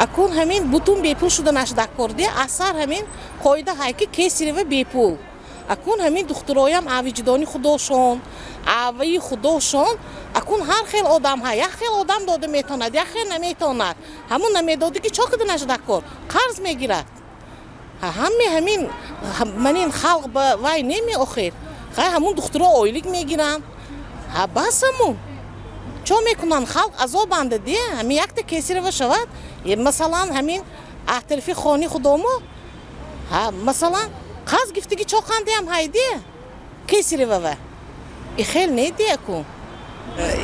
Акун ҳамин бутун бепул шуданаш дакор де. Асар ҳамин қоида ҳай, ки кесарево бепул. Акун ҳамин духтуроям авиҷдони худошон, аваи худошон. Акун ҳар хел одам ҳай, як хел одам дода метавонад, як хел наметавонад. Ҳамун намедодӣ, ки чо каданаш дакор? Қарз мегирад. Ҳаме ҳамин манин халқ ба вай неми. Охир хай, ҳамун духтуро ойлик мегиранд. Ҳа, бас, ҳамун чо мекунанд? Халқ азобанда де. Ҳамин якта кесарево шавад, масалан, ҳамин атрофи хони худомо, ҳа, масалан, қарз гифтиги чоқандиам ҳайде кесаревова и хел неди аку.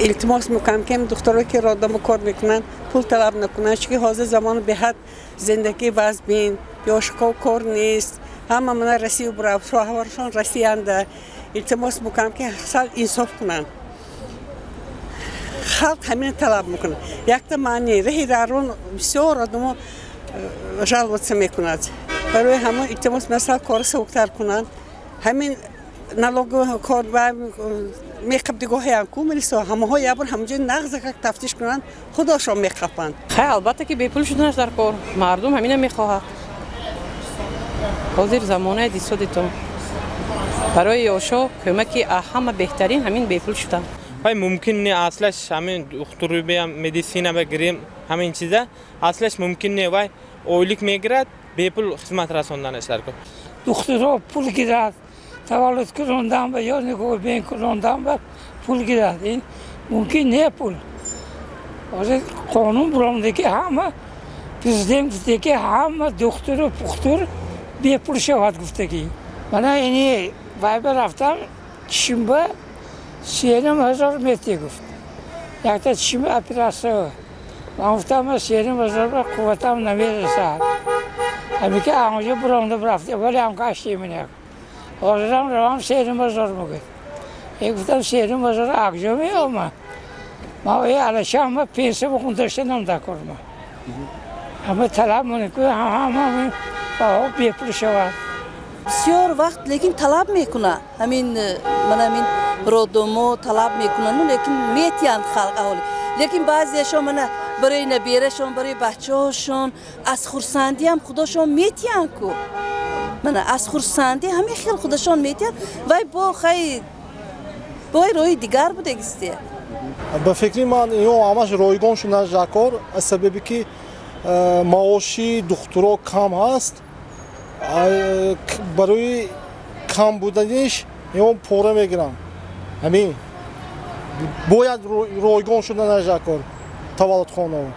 Илтимос мекунам, ки духтаро, ки роддомо кор мекунанд, пул талаб накунанд, чунки ҳозир замони беҳад зиндагӣ вазбин, ёшко кор нест, ҳама мана Россия бурав, шоҳваршон Россиянда. Илтимос мекунам, ки сал инсоф кунанд. Халқ ҳамин талаб мекунад. Якта маъни раҳи дарун бисёр одамо жаловаться мекунад. Барои ҳамон илтимос, масал кори сабуктар кунанд. Ҳамин налог кор меқабдигоҳаям ку милисо ҳамаҳо як бор ҳамонҷо нағзакак тафтиш кунанд, худошон меқапанд. Хай, албатта, ки бепул шуданаш дар кор. Мардум ҳамина мехоҳад. Ҳозир замонаи дисодито барои ёшо кӯмаки ҳама беҳтарин ҳамин бепул шудан. Вай мумкин не аслаш. Ҳамин духтури медицина бигирем, ҳамин чиза аслаш мумкин не. Вай ойлик мегирад, бепул хизмат расонданаш дар кор. Духтуро пул гирад, таваллуд кунондан ба ё нигоҳбин кунондан ба пул гирад, ин мумкин не. Пул ҳозир қонун буромда, ки ҳама президент гуфте, ки ҳама духтуру пухтур бепул шавад гуфтагӣ. Мана ини вайба рафтам, чишмба 3,5 ҳазор мети гуфт, якта чишми оператсия. Ман гуфтам, ман 3,5 ҳазор ба қувватам намерасад. Ҳамин ки анҷо буромда рафтем, вале ҳам гаштем, инак ҳозирам равам, 3,5 ҳазор мегӯяд. Е, гуфтам, 3,5 ҳазор акҷо меомад? Ма алашама пенсия бухун доштанам дакор. Ма ҳама талаб монем, ки ҳама бепул шавад. Бисёр вақт лекин талаб мекунад ҳамин, мана ҳамин роддомо талаб мекунанд, лекин метиҳанд халқ, аҳолӣ. Лекин баъзеашон мана барои наберашон, барои бачаҳошон аз хурсандиам худошон метиҳанд ку. Мана аз хурсандӣ ҳамин хел худашон метиҳанд. Вай бо хай бой роҳи дигар будагисте. Ба фикри ман, ино ҳамаш ройгон шудан дакор, аз сабабе ки маоши духтуро кам ҳаст. Барои кам буданиш ино пора мегиранд. Ҳамин бояд ройгон шуданаш дакор таваллудхонао.